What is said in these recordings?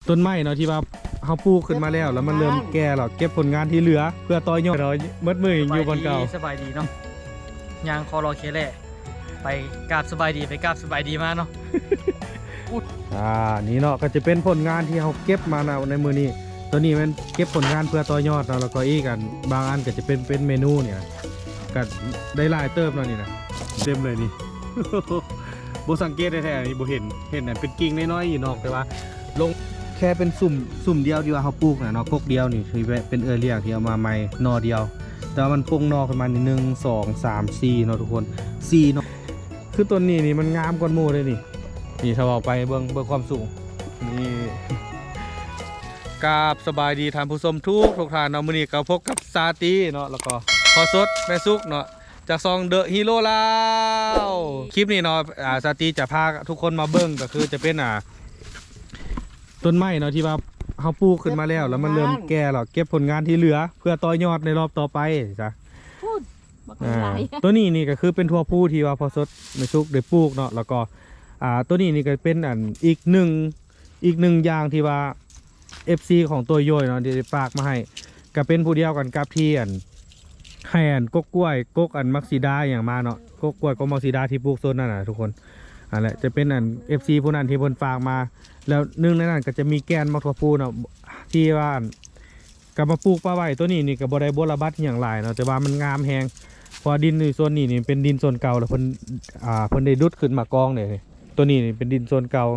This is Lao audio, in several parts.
ຕົ້ນໄມ້ເນາະ ທີ່ວ່າເຮົາປູກຂຶ້ນມາແລ້ວ ແລ້ວມັນເລີ່ມແກ່ແລ້ວ ເກັບຜົນງານທີ່ເຫຼືອເພື່ອຕໍ່ຍອດເນາະ. ໝົດມື້ຢູ່ບ່ອນເກົ່າ. ສະບາຍດີເນາະ ຍ່າງຄໍລໍແຄ່ແຫຼະ ໄປກາບສະບາຍດີ ໄປກາບສະບາຍດີມາເນາະ. ອ່າ ນີ້ເນາະ ກໍຈະເປັນຜົນງານທີ່ເຮົາເກັບມາໃນມື້ນີ້. ຕົວນີ້ແມ່ນເກັບຜົນງານເພື່ອຕໍ່ຍອດເນາະ ແລ້ວກໍອີກອັນ ບາງອັນກໍຈະເປັນ ເປັນເມນູນີ້ນະ ກໍໄດ້ຫຼາຍເຕີບເນາະ. ນີ້ນະ ເຕັມເລີຍນີ້ ບໍ່ສັງເກດແທ້ໆ ນີ້ບໍ່ເຫັນ ເຫັນອັນເປັນກິ່ງນ້ອຍໆຢູ່ນອກ ແຕ່ວ່າລົງແຄ່ເປັນຊຸມ ຊຸມດຽວທີ່ວ່າເຮົາປູກນະເນາະ ກົກດຽວນີ້ ທີ່ເປັນເອື້ອຍລ້ຽງທີ່ເອົາມາໃໝ່ໜໍ່ດຽວ ແຕ່ວ່າມັນປົ່ງໜໍ່ຂຶ້ນມານີ້ ໜຶ່ງ ສອງ ສາມ ສີ່ເນາະທຸກຄົນ ສີ່ໜໍ່. ຄືຕົ້ນນີ້ນີ້ມັນງາມກວ່າໝູ່ເດ້ນີ້. ນີ້ຖ້າເວົ້າໄປເບິ່ງ ເບິ່ງຄວາມສູງນີ້. ກາບສະບາຍດີທ່ານຜູ້ຊົມທຸກ ທຸກທ່ານເນາະ. ມື້ນີ້ກໍພົບກັບຊາຕີເນາະ ແລ້ວກໍພໍ່ສົດ ແມ່ສຸກເນາະ ຈາກຊ່ອງ The Hero ລາວ. ຄລິບນີ້ເນາະ ອາ ຊາຕີຈະພາທຸກຄົນມາເບິ່ງ ກໍຄືຈະເປັນ ອາ ຕົ້ນໄມ້ເນາະ ທີ່ວ່າເຮົາປູກຂຶ້ນມາແລ້ວ ແລ້ວມັນເລີ່ມແກ່ແລ້ວ ເກັບຜົນງານທີ່ເຫຼືອເພື່ອຕໍ່ຍອດໃນລອບຕໍ່ໄປຊະ. ພຸ້ນ ບັກຫຼາຍ ອ່າ ຕົວນີ້ນີ້ກໍຄືເປັນຖົ່ວພູທີ່ວ່າພໍ່ສົດແມ່ສຸກໄດ້ປູກເນາະ ແລ້ວກໍ ອ່າ ຕົວນີ້ນີ້ກໍເປັນອັນອີກໜຶ່ງ ອີກໜຶ່ງຢ່າງທີ່ວ່າ ເອັຟຊີ ຂອງຕົວໂຢຍເນາະ ທີ່ໄດ້ຝາກມາໃຫ້ ກໍເປັນຜູ້ດຽວກັນກັບທີ່ອັນ ໃຫ້ອັນກົກກ້ວຍ ກົກອັນໝາກສີດາຫຍັງມາເນາະ ກົກກ້ວຍ ກົກໝາກສີດາທີ່ປູກໂຊນນັ້ນນະທຸກຄົນ. ອັນແຫຼະ ຈະເປັນອັນ ເອັຟຊີ ຜູ້ນັ້ນທີ່ເພິ່ນຝາກມາ ແລ້ວໜຶ່ງໃນນັ້ນກໍຈະມີແກ່ນໝາກຖົ່ວພູເນາະ ທີ່ວ່າອັນ ກໍມາປູກປະໄວ້. ຕົວນີ້ນີ້ກໍບໍ່ໄດ້ບົວລະບັດຫຍັງຫຼາຍເນາະ ແຕ່ວ່າມັນງາມແຮງ ເພາະວ່າດິນຢູ່ໂຊນນີ້ນີ້ເປັນດິນໂຊນເກົ່າ ແລ້ວເພິ່ນ ອ່າ ເພິ່ນໄດ້ດຸດຂຶ້ນມາກອງເດ້. ຕົວນີ້ນີ້ເປັນດິນໂຊນເກົ່າ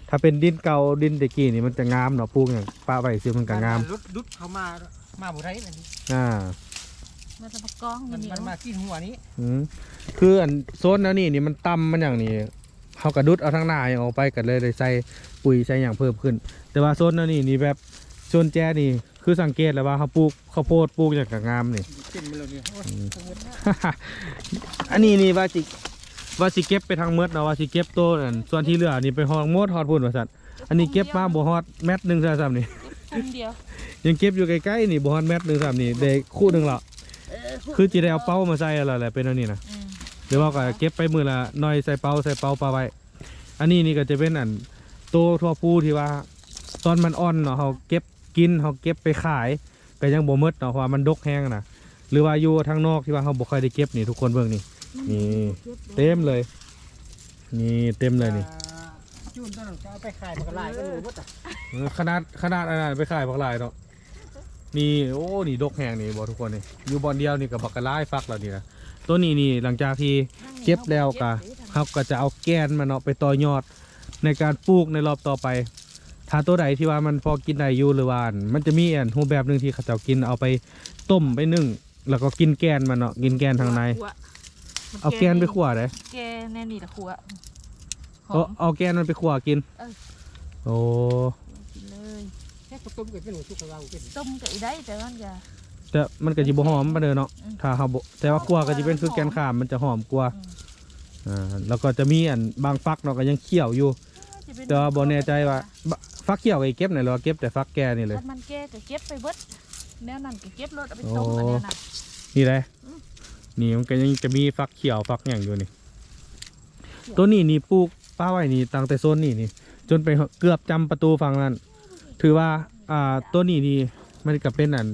ຖ້າເປັນດິນເກົ່າ ດິນແຕ່ກີ້ນີ້ມັນຈະງາມເນາະ ປູກຫຍັງປະໄວ້ຊື່ມັນກໍງາມ. ດຸດ ດຸດເຂົ້າມາ ມາບໍ່ໄດ້ບັດນີ້ ອ່າ ມັນຈະມາກອງຢູ່ນີ້ ມັນມາກິນຫົວນີ້. ອືມ ຄືອັນໂຊນແນວນີ້ນີ້ມັນຕ່ຳ ມັນຫຍັງນີ້ ເຮົາກໍດຸດເອົາທາງໜ້າຫຍັງອອກໄປ ກໍເລີຍໄດ້ໃສ່ປຸ໋ຍໃສ່ຫຍັງເພີ່ມຂຶ້ນ. ແຕ່ວ່າໂຊນແນວນີ້ນີ້ ແບບໂຊນແຈນີ້ ຄືສັງເກດແລ້ວວ່າເຮົາປູກເຂົ້າໂພດ ປູກຫຍັງກໍງາມນີ້. ເຕັມໄປແລ້ວນີ້ ໂອ້ຍ ອືມ ທັງໝົດ ອັນນີ້ນີ້ວ່າຊິ ວ່າຊິເກັບໄປທັງໝົດເນາະ ວ່າຊິເກັບໂຕອັນ ສ່ວນທີ່ເຫຼືອນີ້ໄປຮອດໝົດ ຮອດພຸ້ນວ່າຊັ້ນ. ອັນນີ້ເກັບມາບໍ່ຮອດແມັດໜຶ່ງຊ້ຳນີ້ ຍັງເກັບຢູ່ໃກ້ໆນີ້ ບໍ່ຮອດແມັດໜຶ່ງຊ້ຳນີ້ ໄດ້ຄູ່ໜຶ່ງແລ້ວ. ຄືຊິໄດ້ເອົາເປົາມາໃສ່ແລ້ວແຫຼະ ເປັນແນວນີ້ນະ. ອືມ ຫຼືວ່າກໍເກັບໄປມື້ລະໜ້ອຍ ໃສ່ເປົາ ໃສ່ເປົາປະໄວ້. ອັນນີ້ນີ້ກໍຈະເປັນອັນ ໂຕຖົ່ວພູທີ່ວ່າຕອນມັນອ່ອນເນາະ ເຮົາເກັບກິນ ເຮົາເກັບໄປຂາຍ ກໍຍັງບໍ່ໝົດເນາະ ເພາະວ່າມັນດົກແຮງນະ. ຫຼືວ່າຢູ່ທາງນອກທີ່ວ່າເຮົາບໍ່ຄ່ອຍໄດ້ເກັບນີ້ ທຸກຄົນເບິ່ງນີ້ ນີ້ເຕັມເລີຍ ນີ້ເຕັມເລີຍນີ້. ຈູນຕົວນັ້ນຈະເອົາໄປຂາຍບັກຫຼາຍກໍບໍ່ໝົດ. ເອີ ຂະໜາດ ຂະໜາດອັນນັ້ນໄປຂາຍບັກຫຼາຍເນາະ. ນີ້ ໂອ້ ນີ້ດົກແຮງນີ້ບໍ່ທຸກຄົນນີ້ ຢູ່ບ່ອນດຽວນີ້ກໍບັກຫຼາຍຝັກແລ້ວນີ້ນະ. ຕົວນີ້ນີ້ ຫຼັງຈາກທີ່ເກັບແລ້ວກໍ ເຮົາກໍຈະເອົາແກ່ນມັນເນາະ ໄປຕໍ່ຍອດໃນການປູກໃນລອບຕໍ່ໄປ. ຖ້າຕົວໃດທີ່ວ່າມັນພໍກິນໄດ້ຢູ່ ຫຼືວ່າມັນຈະມີອັນຮູບແບບໜຶ່ງທີ່ເຂົາເຈົ້າກິນ ເອົາໄປຕົ້ມໄປໜຶ້ງ ແລ້ວກໍກິນແກ່ນມັນເນາະ ກິນແກ່ນທາງໃນ. ເອົາແກ່ນໄປຂົ້ວເດ້ ແກ່ແນວນີ້ລະຂົ້ວ. ເອົາ ເອົາແກ່ນມັນໄປຂົ້ວກິນ. ເອີ ໂອ້ ກິນເລີຍ. ແຄ່ຕົ້ມກໍເປັນ ສຸກກໍເອົາເປັນ ຕົ້ມກໍອີໄດ້ ແຕ່ມັນກໍ ແຕ່ມັນກໍຊິບໍ່ຫອມປານໃດເນາະ. ອືມ ຖ້າເຮົາບໍ່ ແຕ່ວ່າຂົ້ວກໍຊິເປັນຄືແກ່ນຂາມ ມັນຈະຫອມກວ່າ. ອືມ ອ່າ ແລ້ວກໍຈະມີອັນບາງຝັກເນາະ ກໍຍັງຂຽວຢູ່. ເອີ ແຕ່ວ່າບໍ່ແນ່ໃຈວ່າ ຝັກຂຽວກໍເກັບນີ້ ຫຼືວ່າເກັບແຕ່ຝັກແກ່ນີ້ເລີຍ? ຄັນມັນແກ່ກໍເກັບໄປເບິດ ແນວນັ້ນກໍເກັບໂລດ ເອົາໄປຕົ້ມ. ໂອ້ ອັນແນວນັ້ນ ນີ້ເດ້. ອືມ ນີ້ມັນກໍຍັງຈະມີຝັກຂຽວຝັກຫຍັງຢູ່ນີ້. ໂຕນີ້ນີ້ປູກປະໄວ້ນີ້ ຕັ້ງແຕ່ໂຊນນີ້ນີ້ ຈົນໄປເກືອບຈຳປະຕູຝັ່ງນັ້ນ. ຖືວ່າ ອ່າ ໂຕນີ້ນີ້ມັນກໍເປັນອັນ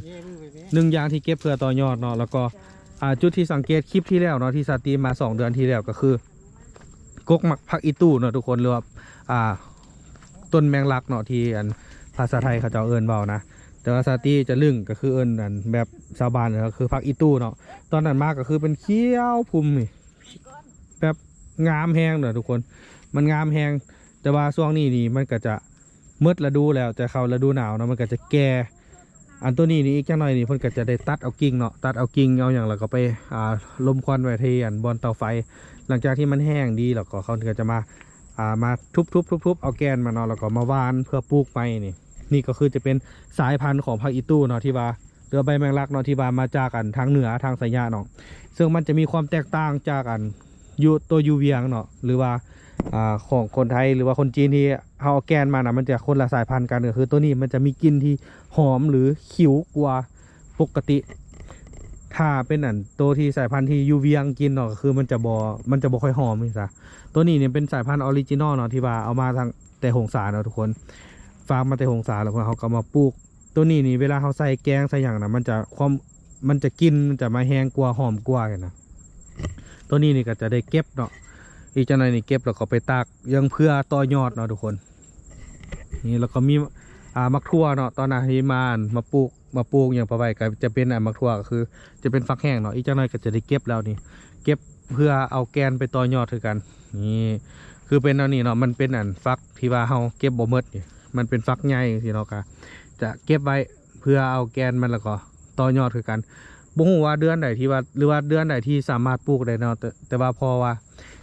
ໜຶ່ງຢ່າງທີ່ເກັບເພື່ອຕໍ່ຍອດເນາະ. ແລ້ວກໍ ອ່າ ຈຸດທີ່ສັງເກດຄລິບທີ່ແລ້ວເນາະ ທີ່ສາຕີມາສອງເດືອນທີ່ແລ້ວ ກໍຄືກົກໝາກຜັກອີ່ຕູ້ເນາະທຸກຄົນ ຫຼືວ່າ ອ່າ ຕົ້ນແມງລັກເນາະ ທີ່ອັນພາສາໄທເຂົາເຈົ້າເອີ້ນເວົ້ານະ. ແຕ່ວ່າສາຕີຈະລຶ້ງ ກໍຄືເອີ້ນອັນແບບຊາວບ້ານ ກໍຄືຜັກອີ່ຕູ້ເນາະ. ຕອນນັ້ນມາກໍຄືເປັນຂຽວພຸ່ມນີ້ ແບບງາມແຮງເນາະທຸກຄົນ ມັນງາມແຮງ. ແຕ່ວ່າຊ່ວງນີ້ນີ້ມັນກໍຈະໝົດລະດູແລ້ວ ຈະເຂົ້າລະດູໜາວເນາະ ມັນກໍຈະແກ່. ອັນໂຕນີ້ນີ້ອີກຈັກໜ້ອຍນີ້ເພິ່ນກໍຈະໄດ້ຕັດເອົາກິ່ງເນາະ ຕັດເອົາກິ່ງເອົາຫຍັງ ແລ້ວກໍໄປ ອ່າ ລົມຄວັນໄວ້ທີ່ອັນບ່ອນເຕົາໄຟ. ຫຼັງຈາກທີ່ມັນແຫ້ງດີແລ້ວກໍເຂົາກໍຈະມາ ອ່າ ມາທຸບໆໆໆ ເອົາແກ່ນມັນເນາະ ແລ້ວກໍມາຫວ່ານເພື່ອປູກໃໝ່ນີ້. ນີ້ກໍຄືຈະເປັນສາຍພັນຂອງຜັກອີ່ຕູ້ເນາະ ທີ່ວ່າ ຫຼືວ່າໃບແມງລັກເນາະ ທີ່ວ່າມາຈາກອັນທາງເໜືອ ທາງໄຊຍະເນາະ. ເຊິ່ງມັນຈະມີຄວາມແຕກຕ່າງຈາກອັນຢູ່ ຕົວຢູ່ວຽງເນາະ ຫຼືວ່າ ອ່າ ຂອງຄົນໄທ ຫຼືວ່າຄົນຈີນທີ່ເຮົາເອົາແກ່ນມານະ ມັນຈະຄົນລະສາຍພັນກັນ. ກໍຄືຕົວນີ້ມັນຈະມີກິ່ນທີ່ຫອມ ຫຼື ຂິວກວ່າປົກກະຕິ. ຖ້າເປັນອັນໂຕທີ່ສາຍພັນທີ່ຢູ່ວຽງກິນເນາະ ກໍຄືມັນຈະບໍ່ ມັນຈະບໍ່ຄ່ອຍຫອມນີ້ຊະ. ຕົວນີ້ນີ້ເປັນສາຍພັນອໍຣິຈິນອລເນາະ ທີ່ວ່າເອົາມາທາງ ແຕ່ຫົງສາເນາະທຸກຄົນ. ຝາກມາແຕ່ຫົງສາ ແລ້ວເຮົາກໍເອົາມາປູກ. ໂຕນີ້ນີ້ເວລາເຮົາໃສ່ແກງໃສ່ຫຍັງນະ ມັນຈະຄວາມ ມັນຈະ ກິ່ນມັນຈະມາແຮງກວ່າ ຫອມກວ່ານະ. ໂຕນີ້ນີ້ກໍຈະໄດ້ເກັບເນາະ ອີກຈັກໜ່ອຍນີ້ເກັບແລ້ວກໍໄປຕາກ ຍັງເພື່ອຕໍ່ຍອດເນາະທຸກຄົນ. ນີ້ ແລ້ວກໍມີ ອ່າ ໝາກຖົ່ວເນາະ ຕອນນັ້ນທີ່ມາ ມາປູກ ມາປູກຫຍັງປະໄວ້ ກໍຈະເປັນ ອ່າ ໝາກຖົ່ວ ກໍຄືຈະເປັນຝັກແຫ້ງເນາະ. ອີກຈັກໜ່ອຍກໍຈະໄດ້ເກັບແລ້ວນີ້ ເກັບເພື່ອເອົາແກ່ນໄປຕໍ່ຍອດຄືກັນ. ນີ້ ຄືເປັນແນວນີ້ເນາະ ມັນເປັນອັນຝັກທີ່ວ່າເຮົາເກັບບໍ່ໝົດນີ້ ມັນເປັນຝັກໃຫຍ່ຊີ້ເນາະ ກໍຈະເກັບໄວ້ເພື່ອເອົາແກ່ນມັນ ແລ້ວກໍຕໍ່ຍອດຄືກັນ. ບໍ່ຮູ້ວ່າເດືອນໃດທີ່ວ່າ ຫຼືວ່າເດືອນໃດທີ່ສາມາດປູກໄດ້ເນາະ ແຕ່ ແຕ່ວ່າເພາະວ່າ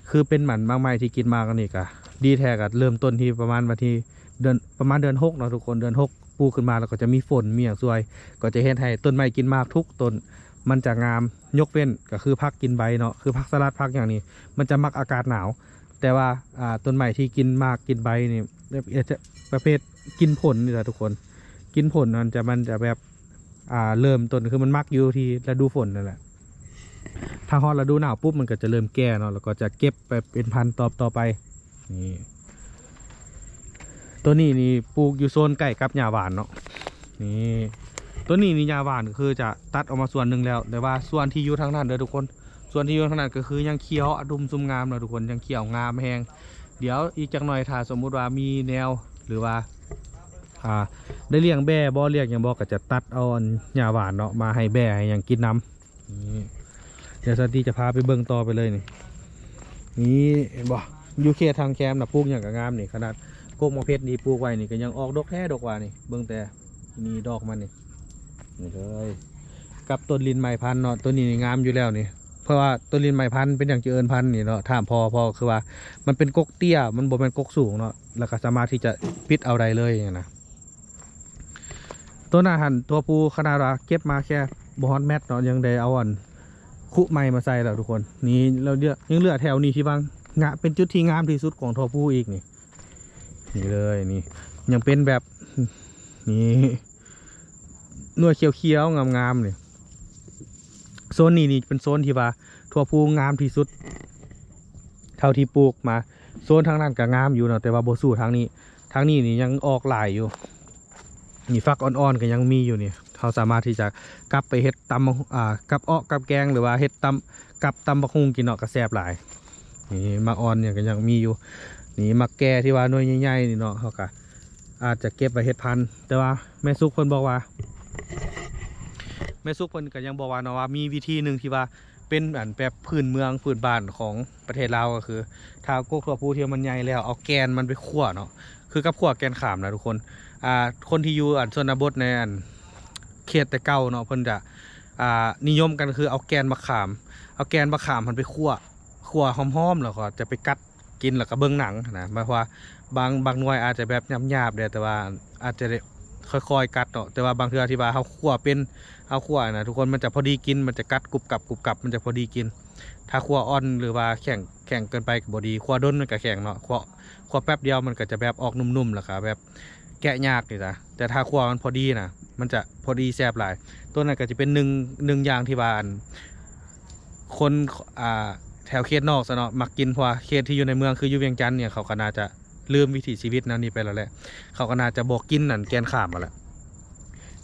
ຄືເປັນໝາກ ໝາກໄມ້ທີ່ກິນໝາກອັນນີ້ກະ ດີແທ້ກະເລີ່ມຕົ້ນທີ່ປະມານວັນທີ ເດືອນ ປະມານເດືອນຫົກເນາະທຸກຄົນ. ເດືອນຫົກປູກຂຶ້ນມາ ແລ້ວກໍຈະມີຝົນມີຫຍັງຊ່ວຍ ກໍຈະເຮັດໃຫ້ຕົ້ນໄມ້ກິນໝາກທຸກຕົ້ນ ມັນຈະງາມ. ຍົກເວັ້ນກໍຄືຜັກກິນໃບເນາະ ຄືຜັກສະຫຼັດ ຜັກຫຍັງນີ້ ມັນຈະມັກອາກາດໜາວ. ແຕ່ວ່າ ອ່າ ຕົ້ນໄມ້ທີ່ກິນໝາກກິນໃບນີ້ ປະເພດກິນຜົນນີ້ແຫຼະທຸກຄົນ. ກິນຜົນມັນຈະ ມັນຈະແບບ ອ່າ ເລີ່ມຕົ້ນຄືມັນມັກຢູ່ທີ່ລະດູຝົນນັ້ນແຫຼະ. ຖ້າຮອດລະດູໜາວປຸບ ມັນກໍຈະເລີ່ມແກ່ເນາະ ແລ້ວກໍຈະເກັບໄປເປັນພັນຕໍ່ ຕໍ່ໄປ. ນີ້ ໂຕນີ້ນີ້ປູກຢູ່ໂຊນໃກ້ກັບຫຍ້າຫວານເນາະ. ນີ້ ໂຕນີ້ນີ້ຫຍ້າຫວານກໍຄືຈະຕັດອອກມາສ່ວນໜຶ່ງແລ້ວ ແຕ່ວ່າສ່ວນທີ່ຢູ່ທາງນັ້ນເດີທຸກຄົນ ສ່ວນທີ່ຢູ່ທາງນັ້ນກໍຄືຍັງຂຽວອະດຸມຊຸມງາມເນາະທຸກຄົນ ຍັງຂຽວງາມແຮງ. ດຽວອີກຈັກໜ່ອຍ ຖ້າສົມມຸດວ່າມີແນວ ຫຼືວ່າ ອ່າ ໄດ້ລ້ຽງແບ້ບໍ່ ລ້ຽງຫຍັງບໍ່ ກໍຈະຕັດເອົາອັນຫຍ້າຫວານເນາະ ມາໃຫ້ແບ້ໃຫ້ຫຍັງກິນນຳ. ນີ້ ດຽວສາວຕີຈະພາໄປເບິ່ງຕໍ່ໄປເລີຍນີ້. ນີ້ເຫັນບໍ່ ຢູ່ເຂດທາງແຄມນະ ປູກຫຍັງກໍງາມນີ້. ຂະໜາດກົກໝາກເພັດນີ້ປູກໄວ້ນີ້ ກໍຍັງອອກດົກແທ້ດົກວ່ານີ້. ເບິ່ງແຕ່ນີ້ດອກມັນນີ້ ນີ້ເລີຍ ກັບຕົ້ນລິນໄມ້ພັນເນາະ. ໂຕນີ້ນີ້ງາມຢູ່ແລ້ວນີ້ ເພາະວ່າຕົ້ນລິນໄມ້ພັນ ເປັນຫຍັງຈຶ່ງເອີ້ນພັນນີ້ເນາະ ຖາມພໍ່ ພໍ່ຄືວ່າມັນເປັນກົກເຕ້ຍ ມັນບໍ່ແມ່ນກົກສູງເນາະ ແລ້ວກໍສາມາດທີ່ຈະປິດເອົາໄດ້ເລີຍນະ. ໂຕນັ້ນຫັ້ນ ຖົ່ວພູ ຂະໜາດວ່າເກັບມາແຄ່ບໍ່ຮອດແມັດເນາະ ຍັງໄດ້ເອົາອັນຄຸໃໝ່ມາໃສ່ແລ້ວທຸກຄົນ. ນີ້ ແລ້ວເຫຼືອ ຍັງເຫຼືອແຖວນີ້ທີ່ວ່າງາມ ເປັນຈຸດທີ່ງາມທີ່ສຸດຂອງຖົ່ວພູອີກນີ້. ນີ້ເລີຍນີ້ ຍັງເປັນແບບ ນີ້ ໜ່ວຍຂຽວໆງາມໆນີ້. ໂຊນນີ້ນີ້ເປັນໂຊນທີ່ວ່າຖົ່ວພູງາມທີ່ສຸດ ເທົ່າທີ່ປູກມາ. ໂຊນທາງນັ້ນກໍງາມຢູ່ເນາະ ແຕ່ວ່າບໍ່ສູ້ທາງນີ້. ທາງນີ້ນີ້ຍັງອອກຫຼາຍຢູ່. ນີ້ ຝັກອ່ອນໆກໍຍັງມີຢູ່ນີ້ ເຮົາສາມາດທີ່ຈະກັບໄປເຮັດຕຳ ອ່າ ກັບເອາະກັບແກງ ຫຼືວ່າເຮັດຕຳ ກັບຕຳບັກຫຸ່ງກິນເນາະ ກໍແຊບຫຼາຍ. ນີ້ໝາກອ່ອນຫຍັງກໍຍັງມີຢູ່. ນີ້ໝາກແກ່ທີ່ວ່າໜ່ວຍໃຫຍ່ໆນີ້ເນາະ ເຮົາກໍອາດຈະເກັບໄວ້ເຮັດພັນ. ແຕ່ວ່າແມ່ສຸກເພິ່ນບອກວ່າ ແມ່ສຸກເພິ່ນກໍຍັງບອກວ່າເນາະ ວ່າມີວິທີໜຶ່ງທີ່ວ່າເປັນອັນແບບພື້ນເມືອງພື້ນບ້ານຂອງປະເທດລາວ ກໍຄືຖ້າກົກຖົ່ວພູທີ່ມັນໃຫຍ່ແລ້ວ ເອົາແກ່ນມັນໄປຂົ້ວເນາະ ຄືກັບຂົ້ວແກ່ນຂາມນະທຸກຄົນ. ອ່າ ຄົນທີ່ຢູ່ອັນຊົນນະບົດໃນອັນເຂດແຕ່ເກົ່າເນາະ ເພິ່ນຈະ ອ່າ ນິຍົມກັນຄືເອົາແກ່ນບັກຂາມ ເອົາແກ່ນບັກຂາມຫັ້ນໄປຂົ້ວ ຂົ້ວຫອມໆ ແລ້ວກໍຈະໄປກັດກິນ ແລ້ວກໍເບິ່ງໜັງນະ. ໝາຍຄວາມວ່າບາງ ບາງໜ່ວຍອາດຈະແບບຫຍາບໆແດ່ ແຕ່ວ່າອາດຈະໄດ້ຄ່ອຍໆກັດເນາະ. ແຕ່ວ່າບາງເທື່ອທີ່ວ່າເຮົາຂົ້ວເປັນ ເຮົາຂົ້ວນະທຸກຄົນ ມັນຈະພໍດີກິນ ມັນຈະກັດກຸບກັບກຸບກັບ ມັນຈະພໍດີກິນ. ຖ້າຂົ້ວອ່ອນ ຫຼືວ່າແຂງ ແຂງເກີນໄປກໍບໍ່ດີ ຂົ້ວດົນມັນກໍແຂງເນາະ ຂົ້ວ ຂົ້ວແປັບດຽວມັນກໍຈະແບບອອກນຸ້ມໆ ແລ້ວກໍແບບແກະຍາກນີ້ນະ. ແຕ່ຖ້າຂົ້ວມັນພໍດີນະ ມັນຈະພໍດີແຊບຫຼາຍ. ໂຕນັ້ນກໍຈະເປັນໜຶ່ງ ໜຶ່ງຢ່າງທີ່ວ່າອັນ ຄົນ ອ່າ ແຖວເຂດນອກຊະເນາະ ມັກກິນ ເພາະວ່າເຂດທີ່ຢູ່ໃນເມືອງ ຄືຢູ່ວຽງຈັນນີ້ ເຂົາກໍໜ້າຈະລືມວິຖີຊີວິດແນວນີ້ໄປແລ້ວແຫຼະ ເຂົາກໍໜ້າຈະບໍ່ກິນອັນແກ່ນຂາມແລ້ວແຫຼະ.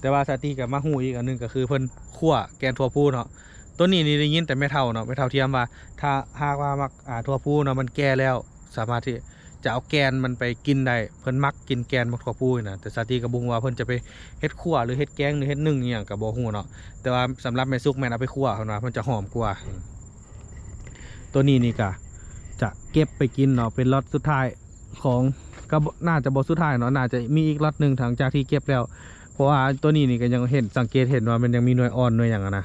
ແຕ່ວ່າສາວຕີກໍມາຮູ້ອີກອັນໜຶ່ງ ກໍຄືເພິ່ນຂົ້ວແກ່ນຖົ່ວພູເນາະ. ໂຕນີ້ນີ້ໄດ້ຍິນແຕ່ແມ່ເຖົ້າເນາະ ແມ່ເຖົ້າທຽມວ່າ ຖ້າຫາກວ່າໝາກ ອ່າ ຖົ່ວພູເນາະ ມັນແກ່ແລ້ວ ສາມາດທີ່ຈະເອົາແກ່ນມັນໄປກິນໄດ້ ເພິ່ນມັກກິນແກ່ນໝາກຖົ່ວພູນີ້ນະ. ແຕ່ສາວຕີກໍບໍ່ຮູ້ວ່າເພິ່ນຈະໄປເຮັດຂົ້ວ ຫຼືເຮັດແກງ ຫຼືເຮັດໜຶ້ງອີ່ຫຍັງກໍບໍ່ຮູ້ເນາະ. ແຕ່ວ່າສຳລັບແມ່ສຸກແມ່ນເອົາໄປຂົ້ວ ເພິ່ນວ່າເພິ່ນຈະຫອມກວ່າ. ໂຕນີ້ນີ້ກະຈະເກັບໄປກິນເນາະ ເປັນລັອດສຸດທ້າຍຂອງ ກໍໜ້າຈະບໍ່ສຸດທ້າຍເນາະ ໜ້າຈະມີອີກລັອດໜຶ່ງ ຫຼັງຈາກທີ່ເກັບແລ້ວ. ເພາະວ່າໂຕນີ້ນີ້ກໍຍັງເຫັນ ສັງເກດເຫັນວ່າມັນຍັງມີໜ່ວຍອ່ອນໜ່ວຍຫຍັງຫັ້ນນະ.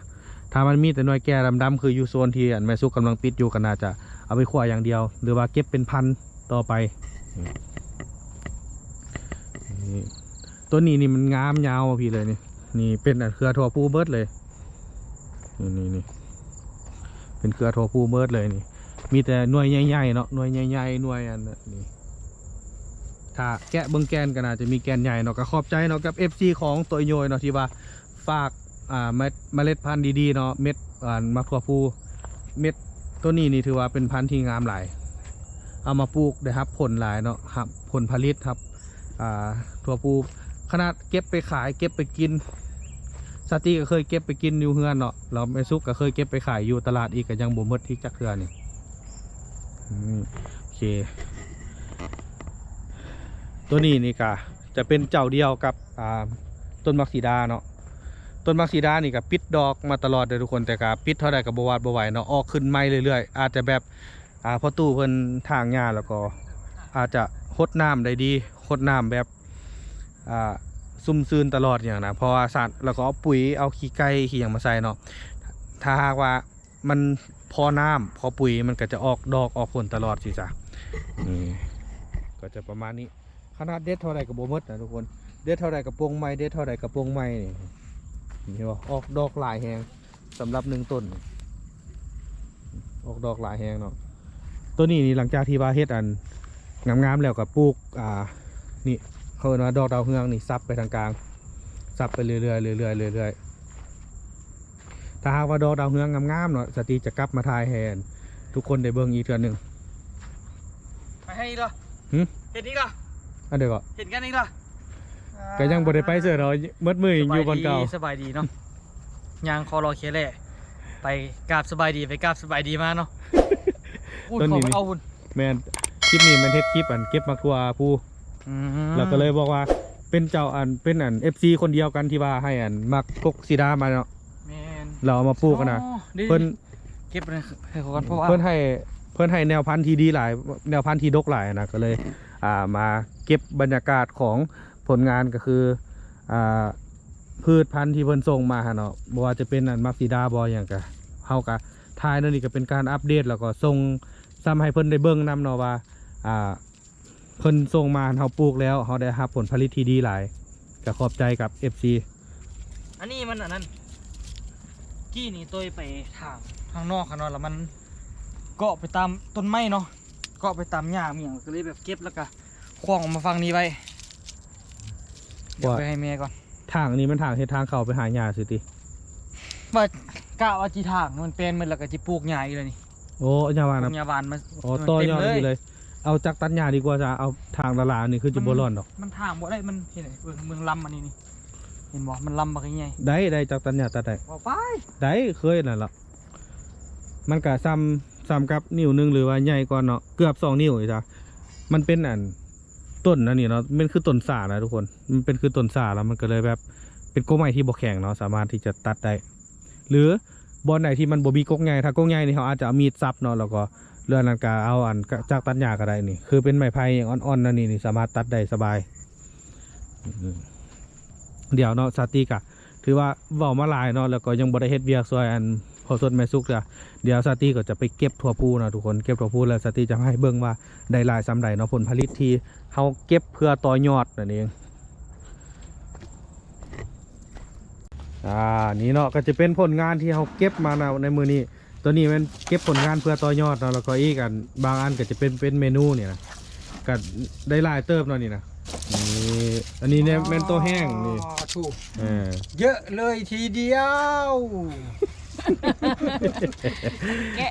ຖ້າມັນມີແຕ່ໜ່ວຍແກ່ດຳໆ ຄືຢູ່ໂຊນທີ່ອັນແມ່ສຸກກຳລັງປິດຢູ່ ກໍໜ້າຈະເອົາໄປຂົ້ວຢ່າງດຽວ ຫຼືວ່າເກັບເປັນພັນຕໍ່ໄປ. ນີ້ ໂຕນີ້ນີ້ມັນງາມຍາວພີ່ເລີຍນີ້. ນີ້ເປັນອັນເຄືອຖົ່ວພູເບິດເລີຍ. ນີ້ ນີ້ ນີ້ ເປັນເຄືອຖົ່ວພູເບິດເລີຍນີ້. ມີແຕ່ໜ່ວຍໃຫຍ່ໆເນາະ ໜ່ວຍໃຫຍ່ໆ ໜ່ວຍອັນນີ້. ຖ້າແກະເບິ່ງແກ່ນກໍໜ້າຈະມີແກ່ນໃຫຍ່ເນາະ. ກໍຂອບໃຈເນາະກັບເອັຟຊີຂອງໂຕໂຍຍເນາະ ທີ່ວ່າ ຝາກ ອ່າ ເມັດ ເມລັດພັນດີໆເນາະ ເມັດ ອັນ ໝາກຖົ່ວພູ. ເມັດໂຕນີ້ນີ້ຖືວ່າເປັນພັນທີ່ງາມຫຼາຍ ເອົາມາປູກໄດ້ຮັບຜົນຫຼາຍເນາະ ຮັບຜົນຜະລິດ ຮັບ ອ່າ ຖົ່ວພູ ຂະໜາດເກັບໄປຂາຍ ເກັບໄປກິນ ສາຕີກໍເຄີຍເກັບໄປກິນຢູ່ເຮືອນເນາະ ແລ້ວແມ່ສຸກກໍເຄີຍເກັບໄປຂາຍຢູ່ຕະຫຼາດອີກ ກໍຍັງບໍ່ໝົດອີກຈັກເທື່ອນີ້. ອືມ ໂອເຄ ຕົວນີ້ນີ້ກະຈະເປັນເຈົ້າດຽວກັບ ອ່າ ຕົ້ນໝາກສີດາເນາະ. ຕົ້ນໝາກສີດານີ້ກະປິດດອກມາຕະຫຼອດເດີທຸກຄົນ ແຕ່ກະປິດເທົ່າໃດກໍບໍ່ຫວາດບໍ່ໄຫວເນາະ ອອກຂຶ້ນໃໝ່ເລື້ອຍໆ ອາດຈະແບບ ອ່າ ພໍ່ຕູ້ເພິ່ນຖາງຫຍ້າ ແລ້ວກໍອາດຈະຫົດນ້ຳໄດ້ດີ ຫົດນ້ຳແບບ ອ່າ ຊຸ່ມຊື່ນຕະຫຼອດຫຍັງນະ ເພາະວ່າສານ ແລ້ວກໍເອົາປຸຍ ເອົາຂີ້ໄກ່ຂີ້ຫຍັງມາໃສ່ເນາະ ຖ້າຫາກວ່າມັນພໍນ້ຳ ພໍປຸຍ ມັນກໍຈະອອກດອກອອກຜົນຕະຫຼອດຊີ້ຊະ. ນີ້ກໍຈະປະມານນີ້ ຂະໜາດເດັດເທົ່າໃດກໍບໍ່ໝົດນະທຸກຄົນ ເດັດເທົ່າໃດກໍປົ່ງໃໝ່ ເດັດເທົ່າໃດກໍປົ່ງໃໝ່ນີ້ ເຫັນບໍ່ ອອກດອກຫຼາຍແຮງ ສຳລັບໜຶ່ງຕົ້ນ ອອກດອກຫຼາຍແຮງເນາະ. ຕົວນີ້ນີ້ ຫຼັງຈາກທີ່ວ່າເຮັດອັນງາມໆແລ້ວກໍປູກ ອ່າ ນີ້ ເຂົາເອີ້ນວ່າດອກດາວເຮືອງນີ້ ສັບໄປທາງກາງ ສັບໄປເລື້ອຍໆ ເລື້ອຍໆ ເລື້ອຍໆ. ຖ້າຫາກວ່າດອກດາວເຮືອງງາມໆເນາະ ສາຕີຈະກັບມາຖ່າຍໃຫ້ອັນທຸກຄົນໄດ້ເບິ່ງອີກເທື່ອໜຶ່ງ. ໄປໃຫ້ອີກເນາະ ຫຶ? ເຫັນອີກເນາະ ອັນໃດກໍ ເຫັນກັນອີກເນາະ ກໍຍັງບໍ່ໄດ້ໄປເທື່ອເນາະ ໝົດມື້ຍັງຢູ່ບ່ອນເກົ່າ. ສະບາຍດີ ສະບາຍດີເນາະ ຍ່າງຄໍລໍແຄແລ່ ໄປກາບສະບາຍດີ ໄປກາບສະບາຍດີມາເນາະ. ໂອ້ຍ ເຂົ້າໄປເອົາພຸ້ນ. ແມ່ນ ຄລິບນີ້ແມ່ນເຮັດຄລິບອັນເກັບໝາກຖົ່ວພູ ອືມ ແລ້ວກໍເລີຍບອກວ່າເປັນເຈົ້າ ອັນ ເປັນອັນ ເອັຟຊີ ຄົນດຽວກັນທີ່ວ່າໃຫ້ອັນໝາກກົກສີດາມາເນາະ. ແມ່ນ ແລ້ວເອົາມາປູກຫັ້ນນະ. ອໍ ເພິ່ນ ເກັບໃຫ້ເຂົາກ່ອນ ເພາະວ່າເພິ່ນໃຫ້ ເພິ່ນໃຫ້ແນວພັນທີ່ດີຫຼາຍ ແນວພັນທີ່ດົກຫຼາຍນະ ກໍເລີຍ ອ່າ ມາເກັບບັນຍາກາດຂອງຜົນງານ ກໍຄື ອ່າ ພືດພັນທີ່ເພິ່ນສົ່ງມາຫັ້ນເນາະ ບໍ່ວ່າຈະເປັນອັນໝາກສີດາບໍ່ຫຍັງ ກະເຮົາກະຖ່າຍແນວນີ້ ກໍເປັນການອັບເດດ ແລ້ວກໍສົ່ງຊ້ຳໃຫ້ເພິ່ນໄດ້ເບິ່ງນຳເນາະວ່າ ອ່າ ເພິ່ນສົ່ງມາ ເຮົາປູກແລ້ວ ເຮົາໄດ້ຮັບຜົນຜະລິດທີ່ດີຫຼາຍ ກໍຂອບໃຈກັບ ເອັຟຊີ. ອັນນີ້ມັນອັນນັ້ນ ກີ້ນີ້ໂຕຍໄປຖາງຂ້າງນອກຫັ້ນເນາະ ແລ້ວມັນເກາະໄປຕາມຕົ້ນໄມ້ເນາະ ເກາະໄປຕາມຫຍ້າອີ່ຫຍັງ ກໍເລີຍແບບເກັບ ແລ້ວກໍຂວ້າງອອກມາຝັ່ງນີ້ໄວ້. ດຽວໄປໃຫ້ແມ່ກ່ອນ. ທາງນີ້ມັນທາງເຮັດທາງເຂົ້າໄປຫາຫຍ້າຊື່ຕິ ວ່າ ກະວ່າຊິຖາງມັນແປນໝົດ ແລ້ວກໍຊິປູກຫຍ້າອີກແລ້ວນີ້. ໂອ້ ຫຍ້າຫວານ ປູກຫຍ້າຫວານມາ ອໍ ຕໍ່ຍອດເລີຍ. ເອົາຈັກຕັດຫຍ້າດີກວ່າຊະ ເອົາທາງຫຼາໆນີ້ຄືຈະບໍ່ລ້ອນດອກ. ມັນຖາງບໍ່ໄດ້ ມັນເຫັນເບິ່ງ ເບິ່ງລຳອັນນີ້ນີ້ ເຫັນບໍ່ ມັນລຳບັກໃຫຍ່. ໄດ້ ໄດ້ ຈັກຕັດຫຍ້າຕັດໄດ້. ເອົາໄປ ໄດ້ ເຄີຍນັ້ນລະ. ມັນກະສ່ຳ ສ່ຳກັບນິ້ວໜຶ່ງ ຫຼືວ່າໃຫຍ່ກວ່າເນາະ ເກືອບສອງນິ້ວນີ້ຊະ. ມັນເປັນອັນ ຕົ້ນອັນນີ້ເນາະ ມັນຄືຕົ້ນສານະທຸກຄົນ ມັນເປັນຄືຕົ້ນສາ ແລ້ວມັນກໍເລີຍແບບເປັນກົກໄມ້ທີ່ບໍ່ແຂງເນາະ ສາມາດທີ່ຈະຕັດໄດ້ ຫຼືບ່ອນໃດທີ່ມັນບໍ່ມີກົກໃຫຍ່ ຖ້າກົກໃຫຍ່ນີ້ເຮົາອາດຈະເອົາມີດສັບເນາະ ແລ້ວກໍເລື່ອງນັ້ນກໍເອົາອັນຈັກຕັດຫຍ້າກໍໄດ້. ນີ້ຄືເປັນໄມ້ໄຜ່ອ່ອນໆ ອັນນີ້ນີ້ສາມາດຕັດໄດ້ສະບາຍ. ອືມ ດຽວເນາະ ສາຕີກະ ຖືວ່າເວົ້າມາຫຼາຍເນາະ ແລ້ວກໍຍັງບໍ່ໄດ້ເຮັດວຽກຊ່ວຍອັນພໍ່ສົດແມ່ສຸກເທື່ອ. ດຽວສາຕີກໍຈະໄປເກັບຖົ່ວພູເນາະທຸກຄົນ ເກັບຖົ່ວພູແລ້ວສາຕີຈະໃຫ້ເບິ່ງວ່າໄດ້ຫຼາຍສ່ຳໃດເນາະ ຜົນຜະລິດທີ່ເຮົາເກັບເພື່ອຕໍ່ຍອດນັ້ນເອງ. ອ່າ ນີ້ເນາະ ກໍຈະເປັນຜົນງານທີ່ເຮົາເກັບມາໃນ ໃນມື້ນີ້. ຕົວນີ້ແມ່ນເກັບຜົນງານເພື່ອຕໍ່ຍອດເນາະ ແລ້ວກໍອີກອັນ ບາງອັນກໍຈະເປັນ ເປັນເມນູນີ້ນະ ກໍໄດ້ຫຼາຍເຕີບເນາະນີ້ນະ. ນີ້ ອັນນີ້ແມ່ນ ອໍ ແມ່ນໂຕແຫ້ງນີ້ ໂອ້ໂຫ ເອີ ເຍາະເລີຍທີດຽວ. ແກະ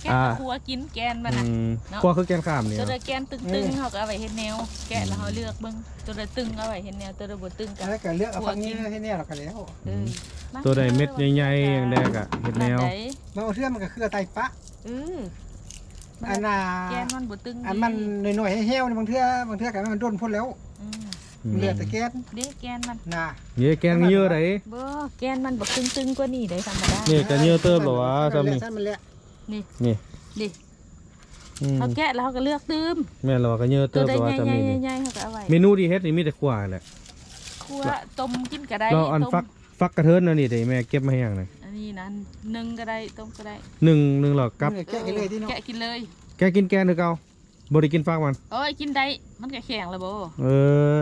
ແກະ ອ່າ ຂົ້ວກິນແກ່ນມັນນະ ອືມ ເນາະ ຂົ້ວຄືແກ່ນຂາມນີ້ ຕົວໃດແກ່ນຕຶງໆ ເອີ ເຮົາກໍເອົາໄວ້ເຮັດແນວ ແກະແລ້ວເຮົາເລືອກເບິ່ງ ຕົວໃດຕຶງເອົາໄວ້ເຮັດແນວ ຕົວໃດບໍ່ຕຶງກໍ ແລ້ວກໍເລືອກເອົາ ຂົ້ວກິນ ຜັກນີ້ເຮັດແນວ ແລ້ວກໍແລ້ວ. ເອີ ອືມ ມາ ຕົວໃດເມັດໃຫຍ່ໆ ແລ້ວກໍເຮັດແນວ ມາເທື່ອມັນກໍຄືເອົາໄຕປະ. ເອີ ອັນນ່າ ແກ່ນມັນບໍ່ຕຶງ ອັນມັນໜ້ອຍໆ ແຫ້ວໆ ບາງເທື່ອ ບາງເທື່ອກໍໃຫ້ມັນດົນພຸ້ນແລ້ວ. ອືມ ອືມ ເຫຼືອແຕ່ແກ່ນ ເດ້ແກ່ນມັນນະ ເດ້ແກ່ນເຍີໃດ໋. ບໍ່ ແກ່ນມັນບໍ່ຕຶງໆ ກວ່ານີ້ເດ້ ທຳມະດາ. ນີ້ກໍເຍີເຕີບແລ້ວຫວາ ສ່ຳນີ້ ສ່ຳນີ້ແຫຼະ ນີ້ ນີ້ ນີ້ ອືມ ເຮົາແກະແລ້ວເຮົາກໍເລືອກຕື່ມ. ແມ່ນແລ້ວ ກໍເຍີເຕີບແລ້ວຫວາ ສ່ຳນີ້ ໃຫຍ່ໆ ເຮົາກໍເອົາໄວ້. ເມນູທີ່ເຮັດນີ້ມີແຕ່ຂົ້ວແຫຼະ ຂົ້ວ ແລ້ວ ຕົ້ມກິນກໍໄດ້ ແລ້ວອັນ ຕົ້ມ ຝັກ ຝັກກະເທີນອັນນີ້ເດ້ ແມ່ເກັບມາໃຫ້ຫຍັງນະ? ອັນນີ້ນັ້ນ ໜຶ້ງກໍໄດ້ ຕົ້ມກໍໄດ້ ໜຶ້ງ ໜຶ້ງແລ້ວກັບ ເອີ ແກະກິນເລີຍຕິເນາະ ແກະກິນເລີຍ ແກະກິນແກ່ນຄືເກົ່າ. ບໍ່ໄດ້ກິນຝັກມັນ? ໂອ້ຍ ກິນໄດ້ ມັນກໍແຂງແລ້ວບໍ. ເອີ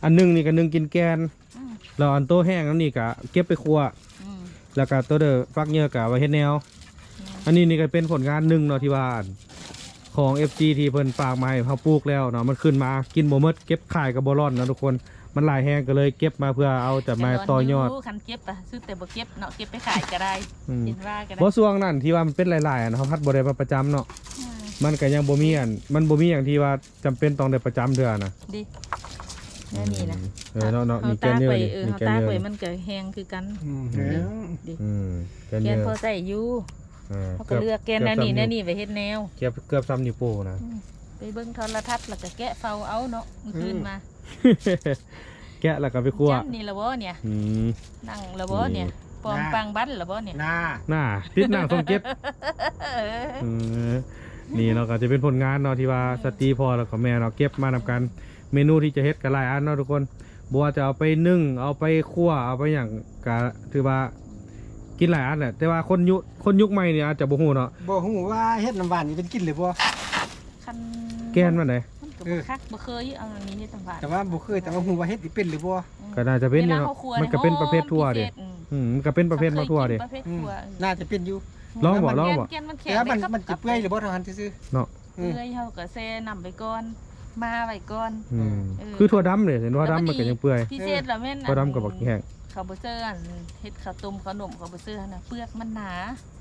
ອັນໜຶ້ງນີ້ກໍໜຶ້ງກິນແກ່ນ ອືມ ແລ້ວອັນໂຕແຫ້ງອັນນີ້ກໍເກັບໄປຂົ້ວ ອືມ ແລ້ວກໍໂຕເດີຝັກເຍີກໍເອົາໄວ້ເຮັດແນວ. ແມ່ນ ອັນນີ້ນີ້ກໍເປັນຜົນງານໜຶ່ງເນາະ ທີ່ວ່າ ຂອງເອັຟຊີ ທີ່ເພິ່ນຝາກມາໃຫ້ເຮົາປູກແລ້ວເນາະ ມັນຂຶ້ນມາກິນບໍ່ໝົດ ເກັບຂາຍກໍບໍ່ລ້ອນເນາະທຸກຄົນ ມັນຫຼາຍແຮງ ກໍເລີຍເກັບມາເພື່ອເອົາຈະມາຕໍ່ຍອດ. ຄັນເກັບອະ ສຸດແຕ່ບໍ່ເກັບເນາະ ເກັບໄປຂາຍກໍໄດ້ ອືມ ເຫັນວ່າກໍໄດ້. ບໍ່ ຊ່ວງນັ້ນທີ່ວ່າມັນເປັນຫຼາຍໆ ອັນ ເຮົາພັດບໍ່ໄດ້ມາປະຈຳເນາະ ອືມ ມັນກໍຍັງບໍ່ມີອັນ ມັນບໍ່ມີຫຍັງທີ່ວ່າຈຳເປັນຕ້ອງໄດ້ປະຈຳເທື່ອນະ. ດີ ແນວນີ້ນະ ອືມ ເອີ ເນາະ ເນາະ ເຮົາ ນີ້ແກນເຍີ ຕາກໄວ້ ນີ້ ເອີ ເຮົາຕາກໄວ້ ນີ້ແກນເຍີ ມັນກໍແຫ້ງຄືກັນ ອືມ ແຫ້ງ ອືມ ແກນເຍີ ແກນພໍໃສ່ຢູ່ ອ່າ ເຮົາກໍເລືອກແກນແນວນີ້ ແນວນີ້ໄວ້ເຮັດແນວ ເກືອບ ເກືອບສ່ຳນິ້ວໂປ້ນະ ອືມ ໄປເບິ່ງໂທລະທັດ ແລ້ວກໍແກະເຝົ້າເອົາເນາະ ມື້ຄືນມາ ອືມ ແກະແລ້ວກໍໄປຂົ້ວ ຈັບນີ້ລະບໍ່ນີ້ ອືມ ນັ່ງລະບໍ່ນີ້ ນີ້ ປອງ ນາ ປັງບັນລະບໍ່ນີ້ ນາ ນາ ຕິດໜ້າຊ່ອງເຈັດ ເອີ ເອີ ນີ້ເນາະ ກໍຈະເປັນຜົນງານເນາະ ທີ່ວ່າ ອືມ ສະຕີພໍ່ ແລ້ວກໍແມ່ເນາະ ເກັບມານຳກັນ ເມນູທີ່ຈະເຮັດກໍຫຼາຍອັນເນາະທຸກຄົນ ບໍ່ວ່າຈະເອົາໄປໜຶ້ງ ເອົາໄປຂົ້ວ ເອົາໄປຫຍັງ ກໍຖືວ່າກິນຫຼາຍອັນແຫຼະ ແຕ່ວ່າຄົນຍຸ ຄົນຍຸກໃໝ່ນີ້ອາດຈະບໍ່ຮູ້ເນາະ ບໍ່ຮູ້ວ່າເຮັດນ້ຳຫວານນີ້ເປັນກິນຫຼືບໍ່? ຄັນ ແກ່ນມັນໃດ ມັນກໍ ເອີ ບໍ່ຄັກ ບໍ່ເຄີຍ ເອົາອັນນີ້ເຮັດນ້ຳຫວານ ແຕ່ວ່າບໍ່ເຄີຍ ແຕ່ວ່າຮູ້ວ່າເຮັດນີ້ເປັນຫຼືບໍ່? ອືມ ກໍໜ້າຈະເປັນຢູ່ເນາະ ເວລາເຮົາຂົ້ວ ມັນກໍເປັນປະເພດຖົ່ວເດ້ ຫອມພິເສດ ອືມ ອືມ ມັນກໍເປັນປະເພດ ເຮົາເຄີຍກິນ ມາຖົ່ວເດ້ ປະເພດ ອືມ ຖົ່ວ ແຕ່ວ່າມັນແກ່ນມັນແຂງ ລອງບໍ່ ລອງບໍ່ ແຕ່ມັນ ມັນຊິເປື່ອຍຫຼືບໍ່ ເທົ່ານັ້ນຊື່ໆ ເນາະ ອືມ ເປື່ອຍ ເຮົາກໍແຊ່ນ້ຳໄປກ່ອນ ໝ່າໄວ້ກ່ອນ ອືມ ເອີ ຄືຖົ່ວດຳເດ້ ຖົ່ວດຳມັນກໍຍັງເປື່ອຍ ພິເສດລະແມ່ນ ຖົ່ວດຳກໍບັກແຫ້ງ ເຂົາບໍ່ເຊີອັນ ເຮັດເຂົ້າຕົ້ມເຂົ້າໜົມ ເຂົາບໍ່ເຊີຫັ້ນນະ ເປືອກມັນໜາ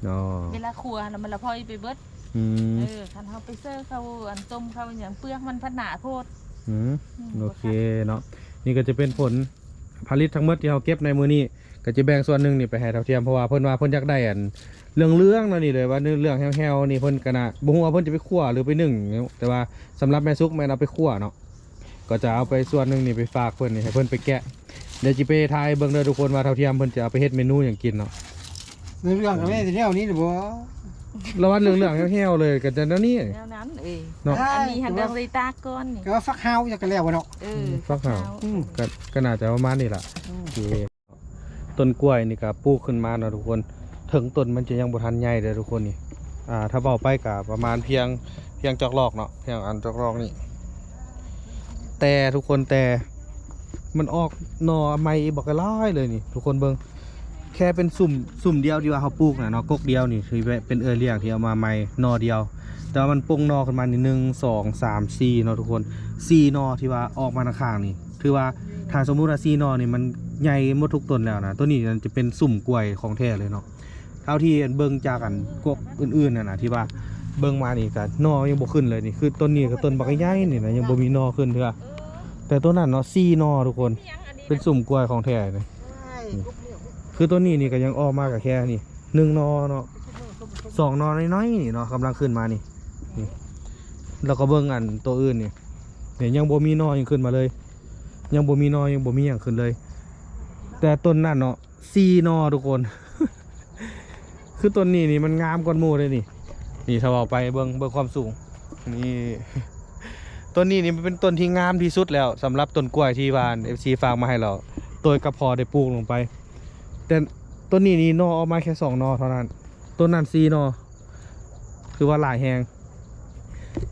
ອໍ ເວລາຂົ້ວຫັ້ນນະ ມັນລະພອຍໄປເບິດ ອືມ ເອີ ຄັນເຮົາໄປເຊີເຂົ້າອັນຕົ້ມເຂົ້າຫຍັງ ເປືອກມັນພັດໜາໂພດ ອືມ ອືມ ໂອເຄເນາະ ນີ້ກໍຈະເປັນຜົນຜະລິດທັງໝົດທີ່ເຮົາເກັບໃນມື້ນີ້ ກໍຈະແບ່ງສ່ວນໜຶ່ງນີ້ໄປໃຫ້ເຖົ້າທຽມ ເພາະວ່າເພິ່ນວ່າເພິ່ນຢາກໄດ້ອັນເຫຼືອງໆ ແນວນີ້ເລີຍ ວ່າເລື່ອງແຫ້ວໆ ນີ້ເພິ່ນກໍນະ ບໍ່ຮູ້ວ່າເພິ່ນຈະໄປຂົ້ວ ຫຼື ໄປໜຶ້ງ ແຕ່ວ່າສຳລັບແມ່ສຸກແມ່ນເອົາໄປຂົ້ວເນາະ ກໍຈະເອົາໄປສ່ວນໜຶ່ງນີ້ໄປຝາກເພິ່ນນີ້ ໃຫ້ເພິ່ນໄປແກະ ດຽວຊິໄປຖ່າຍເບິ່ງເດີທຸກຄົນ ວ່າເຖົ້າທຽມເພິ່ນຈະເອົາໄປເຮັດເມນູຫຍັງກິນເນາະ ເລື່ອງໆ ກໍແມ່ນແນວນີ້ແຫຼະບໍ່ ລະວ່າເລື່ອງໆ ແຫ້ວໆ ເລີຍ ກໍຈະແນວນີ້ ແນວນັ້ນເອີຍ ເນາະ ອັນນີ້ຫັ້ນ ເລື່ອງໄດ້ຕາກກ່ອນນີ້ ກໍວ່າຝັກຫາວ ຢາກກໍແລ້ວບໍ່ເນາະ ເອີ ອືມ ຝັກຫາວ ຝັກຫາວ ອືມ ກໍ ກໍໜ້າຈະປະມານນີ້ລະ ອືມ ໂອເຄ ຕົ້ນກ້ວຍນີ້ກໍປູກຂຶ້ນມາເນາະທຸກຄົນ ເຖິງຕົ້ນມັນຈະຍັງບໍ່ທັນໃຫຍ່ເດີທຸກຄົນນີ້ ອ່າ ຖ້າເວົ້າໄປກໍປະມານພຽງ ພຽງຈອກລອກເນາະ ພຽງອັນຈອກລອກນີ້ ແຕ່ທຸກຄົນ ແຕ່ມັນອອກໜໍ່ໃໝ່ອີກບັກຫຼາຍເລີຍນີ້ ທຸກຄົນເບິ່ງ ແຄ່ເປັນຊຸມ ຊຸມດຽວທີ່ວ່າເຮົາປູກນະເນາະ ກົກດຽວນີ້ ທີ່ເປັນເອື້ອຍລ້ຽງທີ່ເອົາມາໃໝ່ໜໍ່ດຽວ ແຕ່ວ່າມັນປົ່ງໜໍ່ຂຶ້ນມານີ້ ໜຶ່ງ ສອງ ສາມ ສີ່ ເນາະທຸກຄົນ ສີ່ໜໍ່ທີ່ວ່າອອກມາທາງຂ້າງນີ້ ຖືວ່າຖ້າສົມມຸດວ່າສີ່ໜໍ່ນີ້ມັນໃຫຍ່ໝົດທຸກຕົ້ນແລ້ວນະ ໂຕນີ້ຈະເປັນຊຸມກ້ວຍຂອງແທ້ເລີຍເນາະ ເທົ່າທີ່ເບິ່ງຈາກອັນກົກອື່ນໆ ຫັ້ນນະ ທີ່ວ່າເບິ່ງມານີ້ກໍໜໍ່ຍັງບໍ່ຂຶ້ນເລີຍນີ້ ຄືຕົ້ນນີ້ກໍຕົ້ນບັກໃຫຍ່ນີ້ນະ ຍັງບໍ່ມີໜໍ່ຂຶ້ນເທື່ອ ແຕ່ໂຕນັ້ນເນາະ ສີ່ໜໍ່ທຸກຄົນ ເປັນຊຸມກ້ວຍຂອງແທ້ນີ້ ຄືໂຕນີ້ນີ້ກໍຍັງອອກມາກໍແຄ່ນີ້ ໜຶ່ງໜໍ່ເນາະ ສອງໜໍ່ນ້ອຍໆ ນີ້ເນາະ ກຳລັງຂຶ້ນມານີ້ ນີ້ ແລ້ວກໍເບິ່ງອັນໂຕອື່ນນີ້ ນີ້ຍັງບໍ່ມີໜໍ່ຫຍັງຂຶ້ນມາເລີຍ ຍັງບໍ່ມີໜໍ່ ຍັງບໍ່ມີຫຍັງຂຶ້ນເລີຍ ແຕ່ຕົ້ນນັ້ນເນາະ ສີ່ໜໍ່ທຸກຄົນ ຄືຕົ້ນນີ້ນີ້ມັນງາມກວ່າໝູ່ເດ້ນີ້ ນີ້ຖ້າເວົ້າໄປເບິ່ງ ເບິ່ງຄວາມສູງ ນີ້ ຕົ້ນນີ້ນີ້ມັນເປັນຕົ້ນທີ່ງາມທີ່ສຸດແລ້ວ ສຳລັບຕົ້ນກ້ວຍທີ່ວ່າ ເອັຟຊີ ຝາກມາໃຫ້ແລ້ວ ໂຕຍກັບພໍ່ໄດ້ປູກລົງໄປ ແຕ່ຕົ້ນນີ້ນີ້ໜໍ່ອອກມາແຄ່ສອງໜໍ່ເທົ່ານັ້ນ ຕົ້ນນັ້ນສີ່ໜໍ່ ຖືວ່າຫຼາຍແຮງ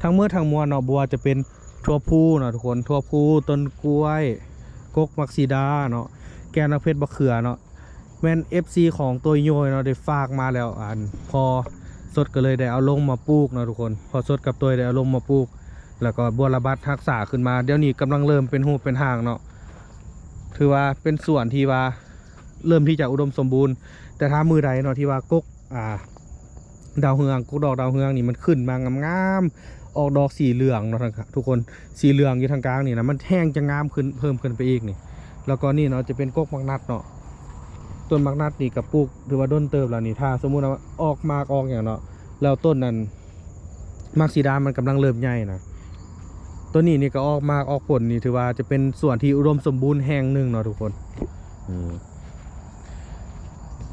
ທັງໝົດທັງມວນເນາະ ບໍ່ວ່າຈະເປັນຖົ່ວພູເນາະທຸກຄົນ ຖົ່ວພູ ຕົ້ນກ້ວຍ ກົກໝາກສີດາເນາະ ແກ່ນໝາກເຜັດ ບັກເຂືອເນາະ ແມ່ນ ເອັຟຊີ ຂອງໂຕຍໂຍຍເນາະ ໄດ້ຝາກມາແລ້ວ ອັນ ພໍ່ສົດກໍເລີຍໄດ້ເອົາລົງມາປູກເນາະທຸກຄົນ ພໍ່ສົດກັບໂຕຍໄດ້ເອົາລົງມາປູກ ແລ້ວກໍບົວລະບັດຮັກສາຂຶ້ນມາ ດຽວນີ້ກຳລັງເລີ່ມເປັນຮູບເປັນຮ່າງເນາະ ຖືວ່າເປັນສວນທີ່ວ່າເລີ່ມທີ່ຈະອຸດົມສົມບູນ ແຕ່ຖ້າມື້ໃດເນາະ ທີ່ວ່າກົກ ອ່າ ດາວເຮືອງ ກົກດອກດາວເຮືອງນີ້ມັນຂຶ້ນມາງາມໆ ອອກດອກສີເຫຼືອງເນາະ ທຸກຄົນ ສີເຫຼືອງຢູ່ທາງກາງນີ້ນະ ມັນແຮ່ງຈະງາມຂຶ້ນ ເພີ່ມຂຶ້ນໄປອີກນີ້ ແລ້ວກໍນີ້ເນາະ ຈະເປັນກົກໝາກນັດເນາະ ຕົ້ນໝາກນັດນີ້ກໍປູກຖືວ່າດົນເຕີບແລ້ວນີ້ ຖ້າສົມມຸດວ່າອອກໝາກອອກຫຍັງເນາະ ແລ້ວຕົ້ນນັ້ນ ໝາກສີດາມັນກຳລັງເລີ່ມໃຫຍ່ນະ ໂຕນີ້ນີ້ກໍອອກໝາກອອກຜົນນີ້ ຖືວ່າຈະເປັນສວນທີ່ອຸດົມສົມບູນແຫ່ງໜຶ່ງເນາະທຸກຄົນ ອືມ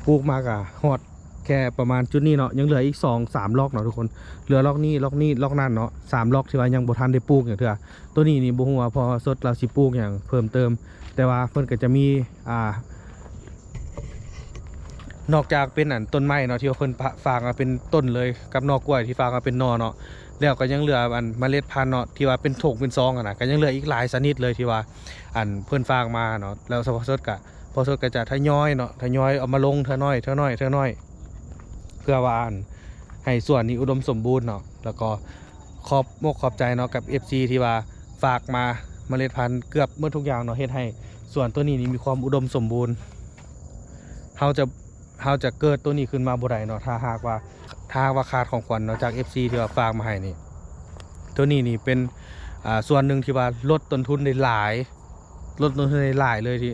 ປູກມາກະຮອດ ແຄ່ປະມານຈຸດນີ້ເນາະ ຍັງເຫຼືອອີກສອງສາມລັອກເນາະທຸກຄົນ ເຫຼືອລັອກນີ້ ລັອກນີ້ ລັອກນັ້ນເນາະ ສາມລັອກທີ່ວ່າຍັງບໍ່ທັນໄດ້ປູກຫຍັງເທື່ອ ໂຕນີ້ນີ້ບໍ່ຮູ້ວ່າພໍ່ສົດລາວຊິປູກຫຍັງເພີ່ມເຕີມ ແຕ່ວ່າເພິ່ນກໍຈະມີ ອ່າ ນອກຈາກເປັນອັນຕົ້ນໄມ້ເນາະ ທີ່ວ່າເພິ່ນຝາກມາເປັນຕົ້ນເລີຍ ກັບໜໍ່ກ້ວຍທີ່ຝາກມາເປັນໜໍ່ເນາະ ແລ້ວກໍຍັງເຫຼືອອັນເມລັດພັນເນາະ ທີ່ວ່າເປັນຖົງເປັນຊອງຫັ້ນນະ ກໍຍັງເຫຼືອອີກຫຼາຍຊະນິດເລີຍ ທີ່ວ່າອັນເພິ່ນຝາກມາເນາະ ແລ້ວພໍ່ສົດກະ ພໍ່ສົດກໍຈະທະຍອຍເນາະ ທະຍອຍເອົາມາລົງເທື່ອໜ້ອຍ ເທື່ອໜ້ອຍ ເທື່ອໜ້ອຍ ເພື່ອວ່າອັນໃຫ້ສວນນີ້ອຸດົມສົມບູນເນາະ ແລ້ວກໍຂອບອົກຂອບໃຈເນາະ ກັບ ເອັຟຊີ ທີ່ວ່າຝາກມາເມລັດພັນເກືອບໝົດທຸກຢ່າງເນາະ ເຮັດໃຫ້ສວນໂຕນີ້ນີ້ມີຄວາມອຸດົມສົມບູນ ເຮົາຈະ ເຮົາຈະເກີດໂຕນີ້ຂຶ້ນມາບໍ່ໄດ້ເນາະ ຖ້າຫາກວ່າ ຖ້າຫາກວ່າຂາດຂອງຂວັນເນາະ ຈາກ ເອັຟຊີ ທີ່ວ່າຝາກມາໃຫ້ນີ້ ໂຕນີ້ນີ້ເປັນ ອ່າ ສ່ວນໜຶ່ງທີ່ວ່າລົດຕົ້ນທຶນໄດ້ຫຼາຍ ລົດລົງເທື່ອນີ້ຫຼາຍເລີຍ ທີ່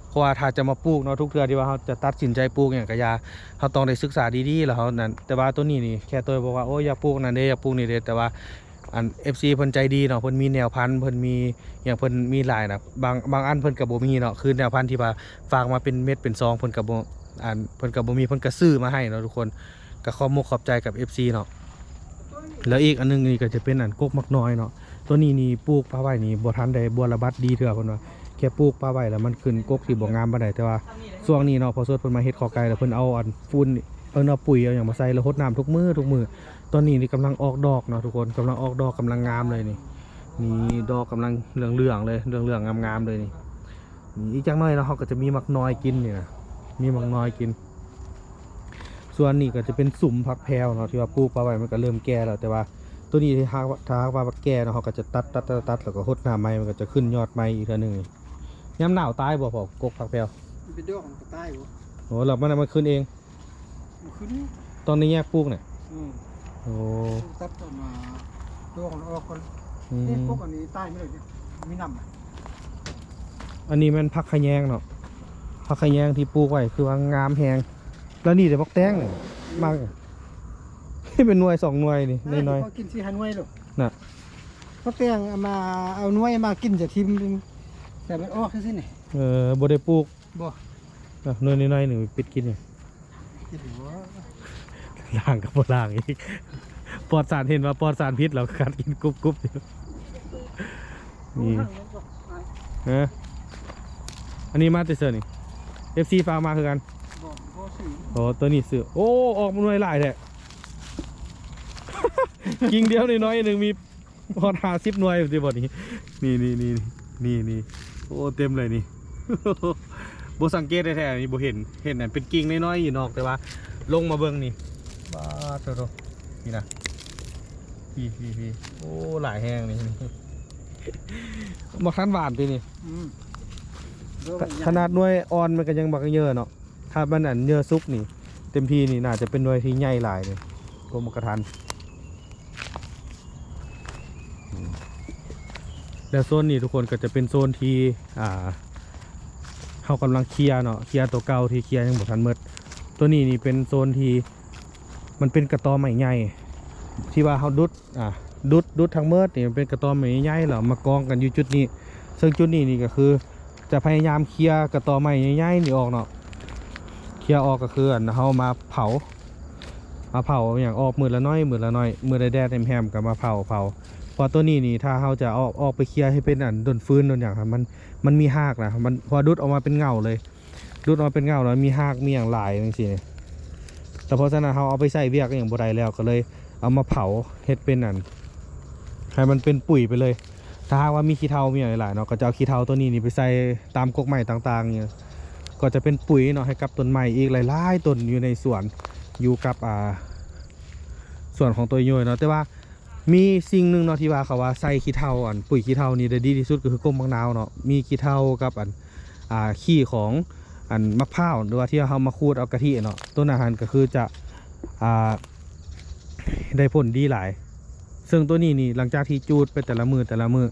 ເພາະວ່າຖ້າຈະມາປູກເນາະ ທຸກເທື່ອທີ່ວ່າເຮົາຈະຕັດສິນໃຈປູກຫຍັງກໍຢ່າ ເຮົາຕ້ອງໄດ້ສຶກສາດີໆ ແລ້ວເຮົານັ້ນ. ແຕ່ວ່າໂຕນີ້ນີ້ ແຄ່ໂຕບອກວ່າ ໂອ້ຍ ຢາກປູກນັ້ນເດ້ ຢາກປູກນີ້ເດ້ ແຕ່ວ່າ ອັນ ເອັຟຊີ ເພິ່ນໃຈດີເນາະ ເພິ່ນມີແນວພັນ ເພິ່ນມີຫຍັງ ເພິ່ນມີຫຼາຍນະ ບາງ ບາງອັນເພິ່ນກໍບໍ່ມີເນາະ ຄືແນວພັນທີ່ວ່າຝາກມາເປັນເມັດເປັນຊອງ ເພິ່ນກໍບໍ່ ອັນ ເພິ່ນກໍບໍ່ມີ ເພິ່ນກໍຊື້ມາໃຫ້ເນາະທຸກຄົນ. ກໍຂອບມຸກຂອບໃຈກັບ ເອັຟຊີ ເນາະ. ແລ້ວອີກອັນໜຶ່ງນີ້ກໍຈະເປັນອັນກົກໝາກນ້ອຍເນາະ ໂຕນີ້ນີ້ປູກປະໄວ້ນີ້ບໍ່ທັນໄດ້ບົວລະບັດດີເທື່ອ ເພິ່ນວ່າ ແຄ່ປູກປະໄວ້ແລ້ວມັນຂຶ້ນກົກທີ່ບໍ່ງາມປານໃດ. ແຕ່ວ່າຊ່ວງນີ້ເນາະ ພໍ່ສົດເພິ່ນມາເຮັດຂໍ້ໄກ່ ແລ້ວເພິ່ນເອົາອັນຝຸ່ນ ເພິ່ນເອົາປຸ໋ຍເອົາຫຍັງມາໃສ່ ແລ້ວຫົດນ້ຳທຸກມື້ທຸກມື້. ຕອນນີ້ນີ້ກຳລັງອອກດອກເນາະທຸກຄົນ ກຳລັງອອກດອກ ກຳລັງງາມເລີຍນີ້ ນີ້ດອກກຳລັງເຫຼືອງໆເລີຍ ເຫຼືອງໆງາມໆເລີຍນີ້. ນີ້ອີກຈັກໜ້ອຍເນາະ ເຮົາກໍຈະມີໝາກນ້ອຍກິນນີ້ນະ ມີໝາກນ້ອຍກິນ. ສ່ວນນີ້ກໍຈະເປັນສຸມຜັກແພວເນາະ ທີ່ວ່າປູກປະໄວ້ ມັນກໍເລີ່ມແກ່ແລ້ວ ແຕ່ວ່າໂຕນີ້ ຖ້າຫາກ ຖ້າຫາກວ່າແກ່ເນາະ ເຮົາກໍຈະຕັດໆໆໆ ແລ້ວກໍຫົດນ້ຳໃໝ່ ມັນກໍຈະຂຶ້ນຍອດໃໝ່ອີກເທື່ອໜຶ່ງ. ຍາມໜາວຕາຍບໍ່ພໍ່ ກົກຜັກແພວ? ມັນເປັນດອກ ມັນກໍຕາຍບໍ່? ໂອ້ ແລ້ວມັນ ມັນຂຶ້ນເອງ? ບໍ່ຂຶ້ນ. ຕ້ອງໄດ້ແຍກປູກນະ? ອືມ. ໂອ້ ຕັດອັນນ່າ ດອກມັນອອກກ່ອນ. ອືມ. ນີ້ກົກອັນນີ້ຕາຍໄປແລ້ວນີ້ ມີນ້ຳ. ອັນນີ້ແມ່ນຜັກຂະແຍງເນາະ ຜັກຂະແຍງທີ່ປູກໄວ້ ຄືວ່າງາມແຮງ. ແລ້ວນີ້ເດ້ ບັກແຕງນີ້ ມາ ເປັນໜ່ວຍສອງໜ່ວຍນີ້ ນ້ອຍໆ ພໍກິນສີ່ຫ້າໜ່ວຍໂລດນະ. ບັກແຕງເອົາມາ ເອົາໜ່ວຍມາກິນຈະຖິ້ມ ແຕ່ມັນອອກຊື່ໆນີ້. ເອີ ບໍ່ໄດ້ປູກ. ບໍ່ ອ່ະ ໜ່ວຍນ້ອຍໆໜຶ່ງປິດກິນນີ້ ກິນຢູ່ບໍ່? ລ້າງກໍບໍ່ລ້າງອີກ ປອດສານ ເຫັນວ່າປອດສານພິດ ແລ້ວກັດກິນກຸບໆຢູ່. ນີ້ ຮະ ອັນນີ້ມາແຕ່ໃສນີ້? ເອັຟຊີ ຝາກມາຄືກັນ. ບໍ່ ບໍ່ຊື້. ອໍ ໂຕນີ້ຊື້. ໂອ້ ອອກມາໜ່ວຍຫຼາຍແທ້ ກິ່ງດຽວນ້ອຍໆໜຶ່ງມີ ຮອດຫ້າສິບໜ່ວຍຕິບໍ່ນີ້. ນີ້ໆໆໆ ໂອ້ ເຕັມເລີຍນີ້ ບໍ່ສັງເກດແທ້ໆນີ້ ບໍ່ເຫັນ ເຫັນອັນເປັນກິ່ງນ້ອຍໆຢູ່ນອກ ແຕ່ວ່າລົງມາເບິ່ງນີ້ ບາດໂທ ນີ້ນະ ພີ້ໆໆ ໂອ້ ຫຼາຍແຮງນີ້ ບໍ່ທັນຫວານຕິນີ້. ອືມ. ຂະໜາດໜ່ວຍອ່ອນມັນກໍຍັງບັກເຍີະເນາະ. ຖ້າມັນອັນເຍີະສຸກນີ້ ເຕັມທີ່ນີ້ໜ້າຈະເປັນໜ່ວຍທີ່ໃຫຍ່ຫຼາຍນີ້ ກົກໝາກກະທັນ. ອືມ ແລ້ວໂຊນນີ້ທຸກຄົນກໍຈະເປັນໂຊນທີ່ ອ່າ ເຮົາກຳລັງເຄຍເນາະ ເຄຍຕົວເກົ່າທີ່ເຄຍຍັງບໍ່ທັນໝົດ. ຕົວນີ້ນີ້ເປັນໂຊນທີ່ມັນເປັນກະຕໍໄມ້ໃຫຍ່ ທີ່ວ່າເຮົາດຸດ ອ່າ ດຸດ ດຸດທັງໝົດນີ້ ມັນເປັນກະຕໍໄມ້ໃຫຍ່ໆ ແລ້ວມາກອງກັນຢູ່ຈຸດນີ້. ເຊິ່ງຈຸດນີ້ນີ້ກໍຄືຈະພະຍາຍາມເຄຍກະຕໍໄມ້ໃຫຍ່ໆນີ້ອອກເນາະ ເຄຍອອກກໍຄືອັນເຮົາມາເຜົາ ມາເຜົາຫຍັງອອກມື້ລະໜ້ອຍ ມື້ລະໜ້ອຍ ມື້ໃດແດດແຮມໆກໍມາເຜົາ ເຜົາ. ເພາະວ່າຕົວນີ້ນີ້ ຖ້າເຮົາຈະເອົາອອກໄປເຄຍໃຫ້ເປັນອັນດົນຟືນດົນຫຍັງ ມັນ ມັນມີຮາກນະ ມັນ ເພາະວ່າດຸດອອກມາເປັນເຫງົ້າເລີຍ ດຸດອອກມາເປັນເຫງົ້າ ແລ້ວມີຮາກມີຫຍັງຫຼາຍຈັ່ງຊີ້. ແລ້ວເພາະສະນັ້ນເຮົາເອົາໄປໃຊ້ວຽກຫຍັງບໍ່ໄດ້ແລ້ວ ກໍເລີຍເອົາມາເຜົາເຮັດເປັນອັນ ໃຫ້ມັນເປັນປຸ໋ຍໄປເລີຍ. ຖ້າຫາກວ່າມີຂີ້ເຖົາມີຫຍັງຫຼາຍໆເນາະ ກໍຈະເອົາຂີ້ເຖົາຕົວນີ້ນີ້ໄປໃສ່ຕາມກົກໄມ້ຕ່າງໆນີ້ ກໍຈະເປັນປຸ໋ຍເນາະ ໃຫ້ກັບຕົ້ນໄມ້ອີກຫຼາຍໆຕົ້ນຢູ່ໃນສວນ ຢູ່ກັບ ອ່າ ສວນຂອງຕົວໂຍຍເນາະ. ແຕ່ວ່າ ມີສິ່ງໜຶ່ງເນາະ ທີ່ວ່າເຂົາວ່າໃສ່ຂີ້ເຖົາ ອັນ ປຸ໋ຍຂີ້ເຖົານີ້ໄດ້ດີທີ່ສຸດ ກໍຄືກົກໝາກນາວເນາະ ມີຂີ້ເຖົາກັບອັນ ອ່າ ຂີ້ຂອງອັນໝາກພ້າວ ຫຼືວ່າທີ່ເຮົາມາຂູດເອົາກະທິເນາະ ຕົວນັ້ນຫັ້ນກໍຄືຈະ ອ່າ ໄດ້ຜົນດີຫຼາຍ. ເຊິ່ງຕົວນີ້ນີ້ ຫຼັງຈາກທີ່ຈູດໄປແຕ່ລະມື້ ແຕ່ລະມື້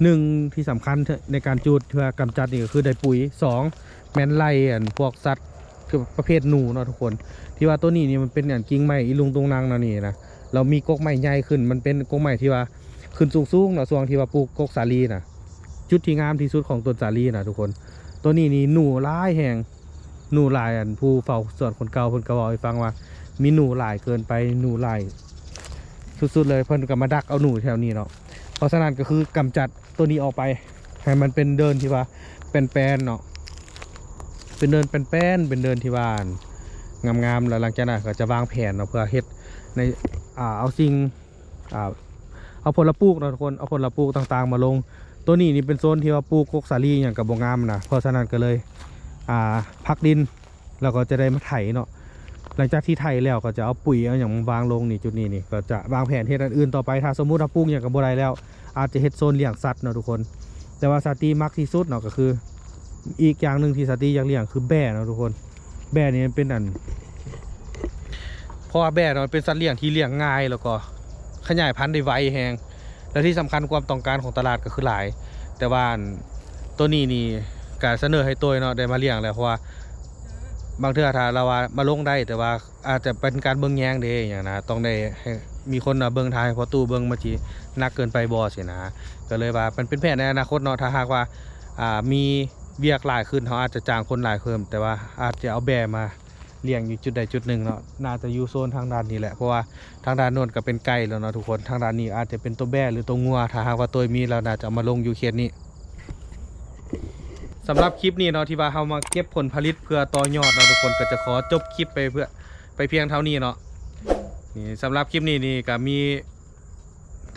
ໜຶ່ງ ທີ່ສຳຄັນໃນການຈູດເພື່ອກຳຈັດນີ້ ກໍຄືໄດ້ປຸ໋ຍ ສອງ ແມ່ນໄລ່ອັນພວກສັດ ຄືປະເພດໜູເນາະທຸກຄົນ ທີ່ວ່າຕົວນີ້ນີ້ມັນເປັນອັນກິ່ງໄມ້ອີລຸງຕຸງນັງເນາະນີ້ນະ ແລ້ວມີກົກໄມ້ໃຫຍ່ຂຶ້ນ ມັນເປັນກົກໄມ້ທີ່ວ່າຂຶ້ນສູງໆເນາະ ຊ່ວງທີ່ວ່າປູກກົກສາລີນະ ຈຸດທີ່ງາມທີ່ສຸດຂອງຕົ້ນສາລີນະທຸກຄົນ. ຕົວນີ້ນີ້ໜູຫຼາຍແຮງ ໜູຫຼາຍ ອັນຜູ້ເຝົ້າສວນຄົນເກົ່າເພິ່ນກໍເວົ້າໃຫ້ຟັງວ່າ ມີໜູຫຼາຍເກີນໄປ ໜູຫຼາຍສຸດໆເລີຍ ເພິ່ນກໍມາດັກເອົາໜູແຖວນີ້ເນາະ. ເພາະສະນັ້ນກໍຄືກຳຈັດ ຕົວນີ້ອອກໄປ ໃຫ້ມັນເປັນເດີ່ນທີ່ວ່າແປນໆເນາະ ເປັນເດີ່ນແປນໆ ເປັນເດີ່ນທີ່ວ່າງາມໆ ແລ້ວຫຼັງຈາກນັ້ນກໍຈະວາງແຜນເນາະ ເພື່ອເຮັດໃນ ອ່າ ເອົາສິ່ງ ອ່າ ເອົາຜົນລະປູກເນາະທຸກຄົນ ເອົາຜົນລະປູກຕ່າງໆມາລົງ. ຕົວນີ້ນີ້ເປັນໂຊນທີ່ວ່າປູກກົກສາລີຫຍັງກໍບໍ່ງາມນະ ເພາະສະນັ້ນກໍເລີຍ ອ່າ ພັກດິນ ແລ້ວກໍຈະໄດ້ມາໄຖເນາະ. ຫຼັງຈາກທີ່ໄຖແລ້ວກໍຈະເອົາປຸ໋ຍເອົາຫຍັງມາວາງລົງນີ້ ຈຸດນີ້ນີ້ ກໍຈະວາງແຜນເຮັດອັນອື່ນຕໍ່ໄປ. ຖ້າສົມມຸດເຮົາປູກຫຍັງກໍບໍ່ໄດ້ແລ້ວ ອາດຈະເຮັດໂຊນລ້ຽງສັດເນາະທຸກຄົນ. ແຕ່ວ່າຊາຕີມັກທີ່ສຸດເນາະ ກໍຄື ອີກຢ່າງໜຶ່ງທີ່ຊາຕີຢາກລ້ຽງຄືແບ້ເນາະທຸກຄົນ. ແບ້ນີ້ມັນເປັນອັນ ເພາະວ່າແບ້ເນາະ ເປັນສັດລ້ຽງທີ່ລ້ຽງງ່າຍ ແລ້ວກໍຂະຫຍາຍພັນໄດ້ໄວແຮງ ແລະທີ່ສຳຄັນຄວາມຕ້ອງການຂອງຕະຫຼາດກໍຄືຫຼາຍ ແຕ່ວ່າອັນ ໂຕນີ້ນີ້ກະສະເໜີໃຫ້ໂຕຍເນາະ ໄດ້ມາລ້ຽງແລ້ວ ເພາະວ່າບາງເທື່ອຖ້າລາວວ່າມາລົງໄດ້ ແຕ່ວ່າອາດຈະເປັນການເບິ່ງແຍງເດ້ຫຍັງນະ ຕ້ອງໄດ້ໃຫ້ມີຄົນມາເບິ່ງ ຖ້າໃຫ້ພໍ່ຕູ້ເບິ່ງມັນຊິໜັກເກີນໄປບໍ່ຊີ້ນະ. ກໍເລີຍວ່າມັນເປັນແຜນໃນອະນາຄົດເນາະ ຖ້າຫາກວ່າ ອ່າ ມີວຽກຫຼາຍຂຶ້ນ ເຮົາອາດຈະຈ້າງຄົນຫຼາຍເພີ່ມ ແຕ່ວ່າອາດຈະເອົາແບ້ມາ ລ້ຽງຢູ່ຈຸດໃດຈຸດໜຶ່ງເນາະ ໜ້າຈະຢູ່ໂຊນທາງດ້ານນີ້ແຫຼະ ເພາະວ່າທາງດ້ານໂນ້ນກໍເປັນໄກ່ແລ້ວເນາະທຸກຄົນ. ທາງດ້ານນີ້ອາດຈະເປັນໂຕແບ້ ຫຼື ໂຕງົວ ຖ້າຫາກວ່າໂຕຍມີ ລາວໜ້າຈະເອົາມາລົງຢູ່ເຂດນີ້. ສຳລັບຄລິບນີ້ເນາະ ທີ່ວ່າເຮົາມາເກັບຜົນຜະລິດເພື່ອຕໍ່ຍອດເນາະທຸກຄົນ ກໍຈະຂໍຈົບຄລິບໄປເພື່ອ ໄປພຽງເທົ່ານີ້ເນາະ. ນີ້ ສຳລັບຄລິບນີ້ນີ້ກໍມີ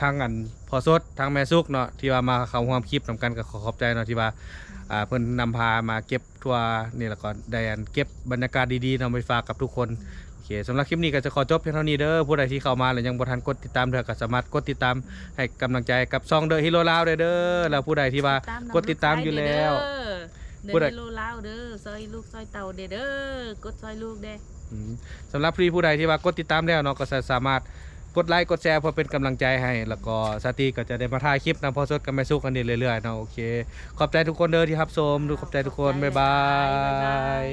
ທັງອັນພໍ່ສົດ ທັງແມ່ສຸກເນາະ ທີ່ວ່າມາເຂົ້າຮ່ວມຄລິບນຳກັນ ກໍຂໍຂອບໃຈເນາະ ທີ່ວ່າ ອ່າ ເພິ່ນນຳພາມາເກັບ ທົ່ວນີ້ ແລ້ວກໍໄດ້ອັນເກັບບັນຍາກາດດີໆເນາະ ໄປຝາກກັບທຸກຄົນ. ໂອເຄ ສຳລັບຄລິບນີ້ກໍຈະຂໍຈົບພຽງເທົ່ານີ້ເດີ. ຜູ້ໃດທີ່ເຂົ້າມາແລ້ວຍັງບໍ່ທັນກົດຕິດຕາມເທື່ອ ກໍສາມາດກົດຕິດຕາມໃຫ້ກຳລັງໃຈກັບຊ່ອງ The Hero ລາວ ໄດ້ເດີ. ແລ້ວຜູ້ໃດທີ່ວ່າກົດຕິດຕາມຢູ່ແລ້ວ The Hero ລາວເດີ ຊ່ອຍລູກຊ່ອຍເຕົ້າແດ່ເດີ ກົດຊ່ອຍລູກແດ່. ອືມ ສຳລັບທີ່ຜູ້ໃດທີ່ວ່າກົດຕິດຕາມແລ້ວເນາະ ກໍສາ ສາມາດກົດໄລກົດແຊເພື່ອເປັນກຳລັງໃຈໃຫ້ ແລ້ວກໍສາຕີກໍຈະໄດ້ມາຖ່າຍຄລິບນຳພໍ່ສົດກັບແມ່ສຸກອັນນີ້ເລື້ອຍໆເນາະ. ໂອເຄ ຂອບໃຈທຸກຄົນເດີທີ່ຮັບຊົມ ຂອບໃຈທຸກຄົນ ບາຍບາຍ ບາຍບາຍ.